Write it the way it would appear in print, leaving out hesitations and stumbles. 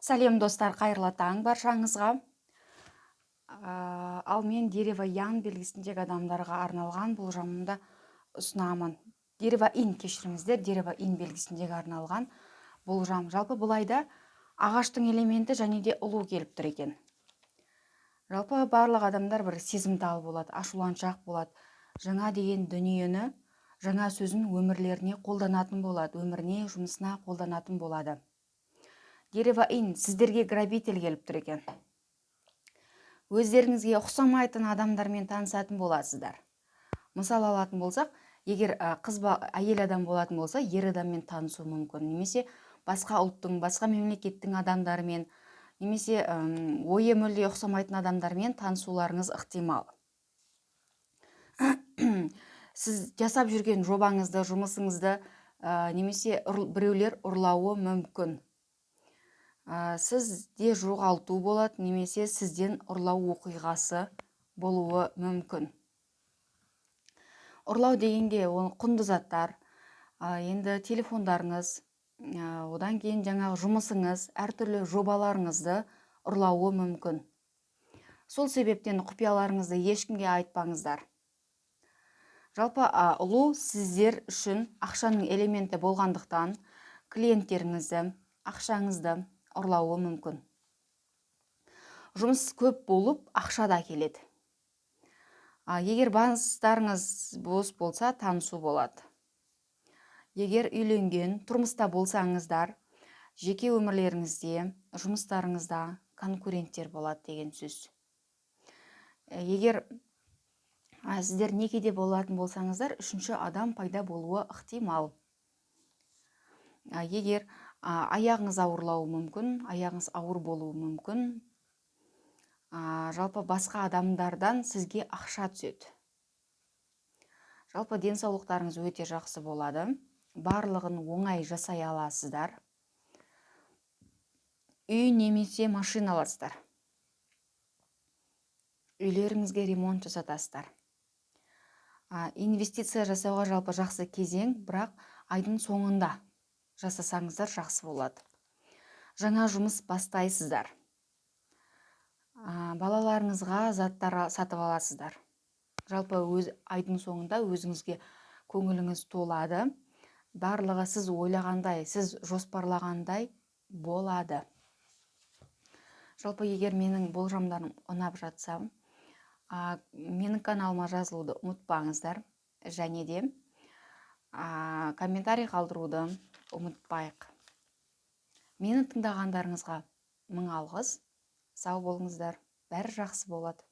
Сәлем, достар, қайырлы таң баршаңызға. Ал мен дерево ян белгісіндегі адамдарға арналған болжамымды ұсынамын. Дерево инь, кешіріңіздер, дерево инь белгісіндегі арналған болжам. Жалпы, бұл айда ағаштың элементі және де ұлу келіп тұр екен. Жалпы, барлық адамдар бір сезімтал болады, ашуланшақ болады, жаңа деген дүниені, жаңа сөзін өмірлеріне қолданатын болады, өміріне, жұмысына қолданатын болады. Дерево инь, сіздерге грабитель келіп тұр екен. Өздеріңізге ұқсамайтын адамдармен танысатын боласыздар. Мысал алатын болсақ, егер қыз ба, әйел адам болатын болса, ер адаммен танысуы мүмкін немесе басқа ұлттың, басқа мемлекеттің адамдарымен немесе ойы мүлде ұқсамайтын адамдармен танысуларыңыз ықтимал. Сіз жасап жүрген жобаңызды, жұмысыңызды немесе біреулер ұрлауы мүмкін. Сізде жоғалту болады немесе сізден ұрлау оқиғасы болуы мүмкін. Ұрлау дегенге ол құнды заттар, енді телефондарыңыз, одан кейін жаңағы жұмысыңыз, әртүрлі жобаларыңызды ұрлауы мүмкін. Сол себептен құпияларыңызды ешкімге айтпаңыздар. Жалпы, ұлу сіздер үшін ақшаның элементі болғандықтан, клиенттеріңізді, ақшаңызды ұрлауы мүмкін. Жұмыс көп болып, ақша да келеді. Егер бастарыңыз бос болса, танысу болады. Егер үйленген, тұрмыста болсаңыздар, жеке өмірлеріңізде, жұмыстарыңызда конкуренттер болады деген сөз. Егер сіздер некеде болатын болсаңыздар, үшінші адам пайда болуы ықтимал. Егер аяғыңыз ауырлауы мүмкін, аяғыңыз ауыр болуы мүмкін. Жалпы, басқа адамдардан сізге ақша түседі. Жалпы, денсаулықтарыңыз өте жақсы болады, барлығын оңай жасай аласыздар. Үй немесе машина аласыздар, үйлеріңізге ремонт жасатасыздар. Инвестиция жасауға жалпы жақсы кезең, бірақ айдың соңында жасасаңыздар, жақсы болады. Жаңа жұмыс бастайсыздар. Балаларыңызға заттар сатып аласыздар. Жалпы, өз айдың соңында өзіңізге көңіліңіз толады, барлығы сіз ойлағандай, сіз жоспарлағандай болады. Жалпы, егер менің болжамдарым ұнап жатса, менің каналыма жазылуды ұмытпаңыздар және де комментарий қалдыруды ұмытпайық. Мені тыңдағандарыңызға мың алғыс. Сау болыңыздар, бәрі жақсы болады.